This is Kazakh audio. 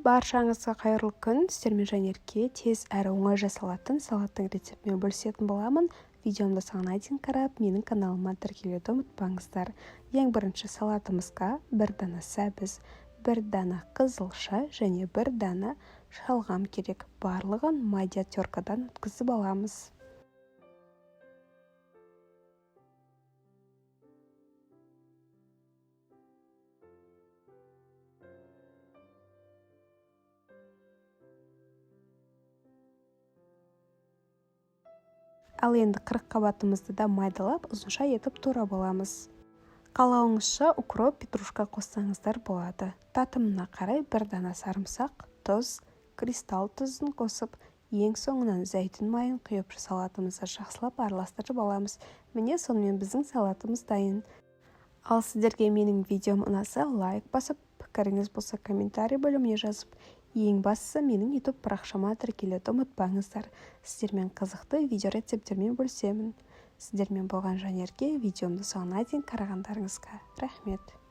Баршаңызға қайырлы күн! Сіздермен Жанерке тез әрі оңай жасалатын салаттың рецептімен бөлісетін боламын. Видеомды соңына дейін қарап, менің каналыма тіркелуді ұмытпаңыздар. Ең бірінші салатымызға бір дана сәбіз, бір дана қызылша және бір дана шалғам керек. Барлығын майда теркадан өткізіп аламыз. Ал енді қырыққабатымызды да майдалап, ұзынша етіп турап аламыз. Қалауыңызша укроп, петрушка қоссаңыздар болады. Татымына қарай бір дана сарымсақ, тұз, кристалл тұзын қосып, ең соңынан зәйтүн майын құйып, салатымызды жақсылап араластырып аламыз. Міне, сонымен біздің салатымыз дайын. Ал сіздерге менің видеом ұнаса, лайк басып, пікіріңіз болса, комментарий бөліміне жазып, ең бастысы, менің YouTube парақшама тіркелуді ұмытпаңыздар. Сіздермен қызықты видео рецепттермен бөлісемін. Сіздермен болған Жанерке. Видеомды соңына дейін қарағандарыңызға рахмет.